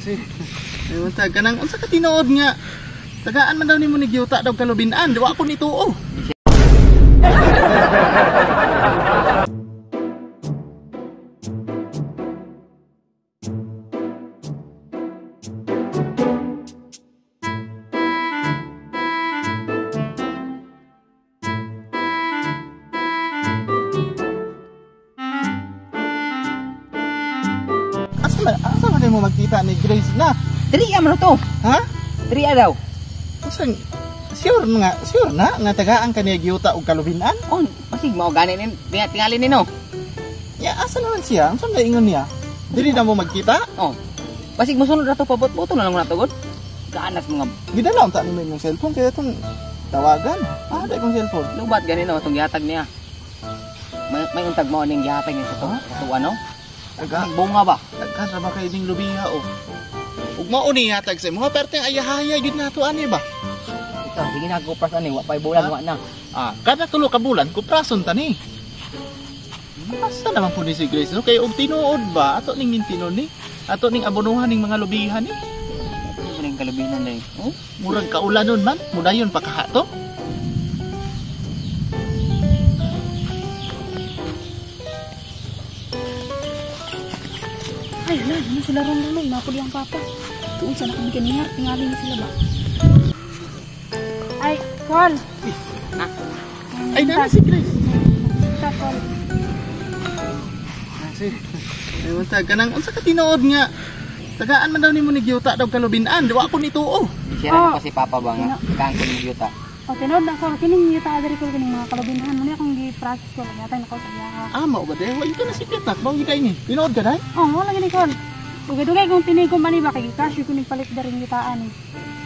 Si. Ay, kanang unsa ka tinuod nga tagaan man daw nimo ni giyuta daw kalubinan, di wa ko nituo. Asa man mo magkita ni Grace na? Diri man to. Ha? Diri daw. Usan sure na nga tagaan ka niya giyuta og kalubinan? Oh, basig mao gani nin tingali nino. Ya asa naman siya? Unsa man ingon niya? Diri na mo magkita? Oh. Basig mosunod ra to pabot-boto na lang na to gud. Gaanas mga gidala unta nimo imong cellphone kaya tong tawagan. Ah, dai kong cellphone. Lubat gani no tong gihatag niya. May untag mao ning gihatag niya sa to ano? Aga bunga ba? Daghan ra ba kay ning lubiha oh. Ug mao ni hatag sa imo, perteng ayahaya gyud nato ani ba? Ikaw, sige na kupras ani, wa pay bulan wa na. Ah, kada tulo ka bulan kuprason ta ni. Basta naman po ni si Grace no kay og tinuod ba ato ning nintinon ni? Ato ning abonohan ning mga lubihan ni. Ano ning kalubihan day? Oh, murag kaulanon man, mudayon pa kahato. Ay, wala, ano sila ron ron, napuli ang papa. Tuon sa nakami kanina, tingali na sila ba? Ay, Col! Ha? Ay, nana si Grace! Ta, Col. Si, ay, untag, kanang, unsa ka tinuod nga? Tagaan man daw nimo ni giyuta daw kalubinan, di wa ko nituo. Sira na ko si papa ba nga, tagaan ko ni giyuta. O, tinuod na ko, kining giyuta adiri ko, kining mga kalubinahan, muna akong gi-process ko, yatay na ko sa iya. Ah, mao ba day? Wa ka na si Pitak, mao gid ni. Tinuod ka day? Oh, mo lang gini Col. Dugay-dugay kung tinigom ani ba kay cash ko ning palit daring gitaan ni.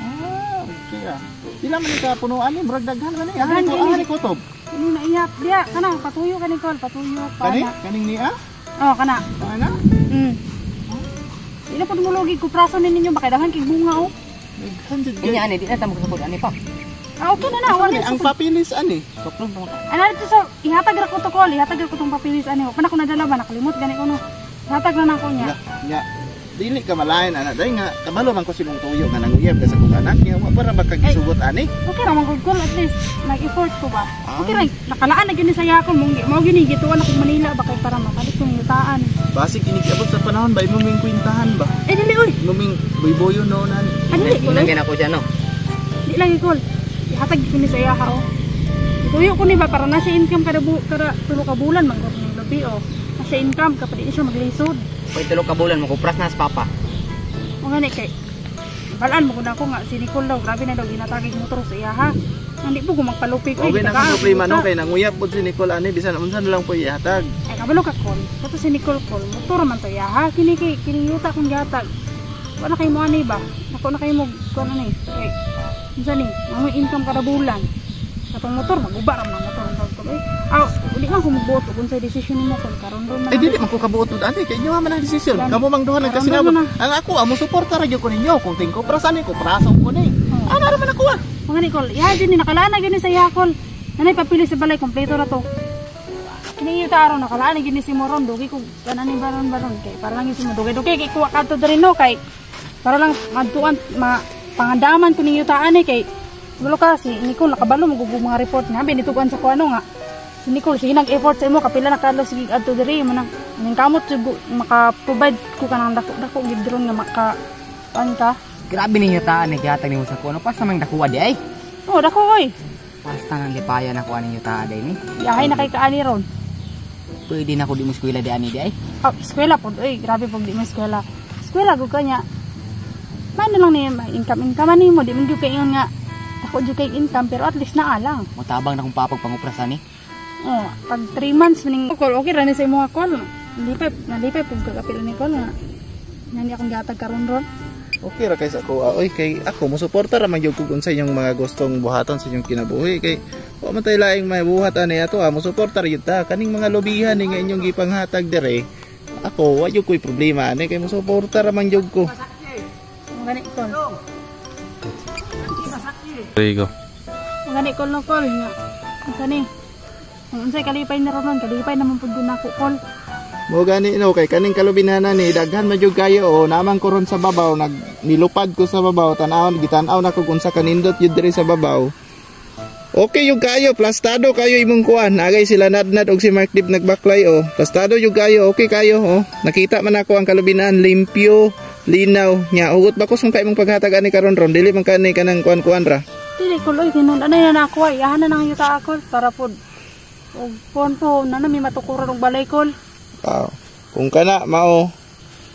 Ah, okay ah. Pila man ka punuan ni, murag daghan man ni. Daghan Ani ko kutob. Kini na iyap diya kana patuyo kani Col, patuyo pa. Kani? Kaning niya? Oh, kana. Kana? Di na pud mulugi ko praso ni ninyo ba kay daghan kay bunga oh. Daghan jud. Kanya ani di na ta magsukod ani pa. Ah, okay na na, wala ang papilis ani. Suklog mo ka. Ana dito sa ihatag ra ko to Col, ihatag ra ko tong papilis ani. Pa na ko nadala ba nakalimot gani ko no. Ihatag na nako niya. Nya. Dili ka malain ana day nga kabalo man ko simong tuyo nga nanguyab ka sa kong anak niya wa para makagisugot ani. Okay ra man gud Col, at least nag-effort ko ba. Okay ra nakalaan na gyud ni sa yakon mong mao gyud ni gituan ako Manila ba kay para mapalit kong yutaan. Basig kini kiabot sa panahon ba imo ming kwintahan ba? Eh dili oy. Imo ming boyboyo no nani. Dili ko. Nagyan ako siya no. Di lang Col. Ihatag ko ni sa iya ha oh. Tuyo ko ni ba para na siya income kada kada tulo ka bulan man gud ni lubi oh. Na siya income kapag di siya maglisod. Pag tulo ka bulan makupras na sa papa. O gani kay balaan mo gud ako nga si Nicole daw grabe na daw ginatagig motor sa iya ha. Hindi po ko magpalupi ko. Okay na ang problema no kay nanguyab pud si Nicole ani bisan unsa na lang po ihatag. Ay kabalo ka Col. Kato si Nicole Col motor man to iya ha. Kini kay kini yuta kong gihatag. Wala kay mo ani ba? Nako na kay mo kuan ani. Kay unsa ni? Ang income kada bulan. Katong motor maguba ra man ang motor ang tawag ko. Eh, aw, uli man ko magbuot ug unsay desisyon nimo kung karon ron man. Ay dili man ko kabuot ani kay inyo man ang desisyon. Kamo mang duha nagkasinabot. Ang ako amo suporta ra gyud ko ninyo kung ting ko prasan ni ko prason ko ni. Ana ra man ako ah. Mga Nicole, iya din ni nakalaan na gyud ni sa yakol. Nanay papili sa balay kompleto ra to. Kini yuta aron nakalaan na gyud ni si Moron dugi ko kanan ni baron baron kay para lang gyud si mo dugay-dugay kay kuha kadto diri no kay para lang madtuan ma pangandaman ko ning yutaan ni kay wala ka si Nicole nakabalo magugo mga report nga binitugan sa kuano nga si Nicole sige nag-effort sa imo kapila na kadlaw sige adto diri man ning kamot maka-provide ko kanang dako gid ron nga maka kuan ka. Grabe ning yutaan ni gihatag nimo sa kuno pa sa mang dakuha di ay. Oh dako oy. Basta nang lipayan ako ani yutaan day ni. Yahay na kay kaani ron. Pwede na ko di mo eskwela di ani di ay. Oh, eskwela pod oy, grabe pag di mo eskwela. Eskwela gud kanya. Man na lang ni income income ani mo di man gyud kay ingon nga ako jud kay income pero at least naa lang. Motabang na kong papag panguprasan ni. Oh, pag 3 months maning call okay ra ni sa imong call. Nalipay, nalipay pug kagapil ni call nga. Nani akong gihatag karon ron. Okay ra kay sa ako oy kay ako mo suporta ra man gyud kog unsa inyong mga gustong buhaton sa inyong kinabuhi kay wa man tay laing mabuhat ani ato ah mo suporta ra gyud ta kaning mga lobihan ni nga inyong gipanghatag dire. Ako wa gyud koy problema ani kay mo suporta ra man gyud ko. Gani call. There you go. Gani call no call nga. Unsa ni? Unsay kalipay na ron, kalipay naman pud nako call. Mo gani no kay kaning kalubinana ni daghan man jud kayo oh, naman ko ron sa babaw, nag nilupad ko sa babaw, tan-awon gitan-aw nako kung sa kanindot jud diri sa babaw. Okay yung kayo, plastado kayo imong kuan. Agay sila nadnad og si Mark Dib nagbaklay oh. Plastado yung kayo, okay kayo oh. Nakita man ako ang kalubinan, limpyo, linaw. Nya hugot ba ko kay imong paghatag ani karon ron, dili man kani kanang kuan-kuan ra. Dili kol oy, tinud anay na nako ay iyahan na nang yuta ako para pod og kuan po na na may matukuran og balay kol. Aw. Kung kana mao.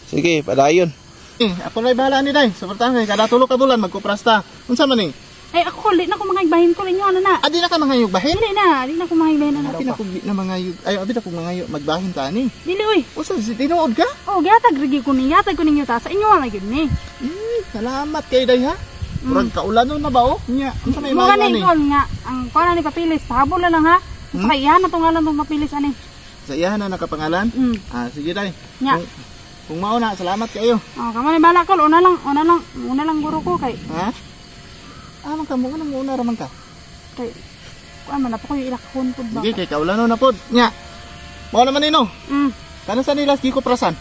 Sige, padayon. Eh, ako na'y bahala ni day. Suportahan kay kada tulo ka bulan magkuprasta. Unsa man ni? Ay ako kol, di na ko mga igbahin kol inyo ano na. Adi na ka mga bahin? Dili na ko mga igbahin ana. Abi na kog di na mga ay abi na kog mga magbahin ta ni. Dili oy. Usa si tinuod ka? Oh, gihatag rigi ko ni, gihatag ko ninyo ta sa inyo na gyud ni. Salamat kay day ha. Murag kaulanon na ba oh? Nya, unsa may Mo maayo gani ani? kol nga ang kuan ni papilis, pahabol na lang ha. Sa kay iyahan na tong ngalan tong papilis ani. Sa iyahan na nakapangalan? Ah, sige day. Nya. Kung mao na, salamat kayo. Oh, kamo ni bala kol, una lang, una lang, una lang guro ko kay Ha? Ah, man ka mo una mo una ra man ka. Kay kuan man na pa ko yung ilakon pud ba. Sige, kay kaulanon na pod. Nya. Mao naman nino. Kano sa nilas gikuprasan?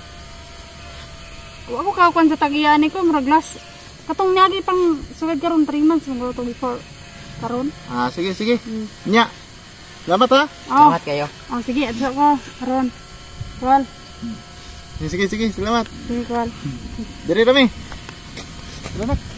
Wa ko kakuan sa tag-iya ni ko murag last katong niagi pang sugad karon 3 months man to before karon. Ah, sige, sige. Nya. Salamat ha. Oh, Salamat kayo. oh sige, adto ko karon. Kol, Sige, sige, salamat. sige kol. Diri rami. Salamat.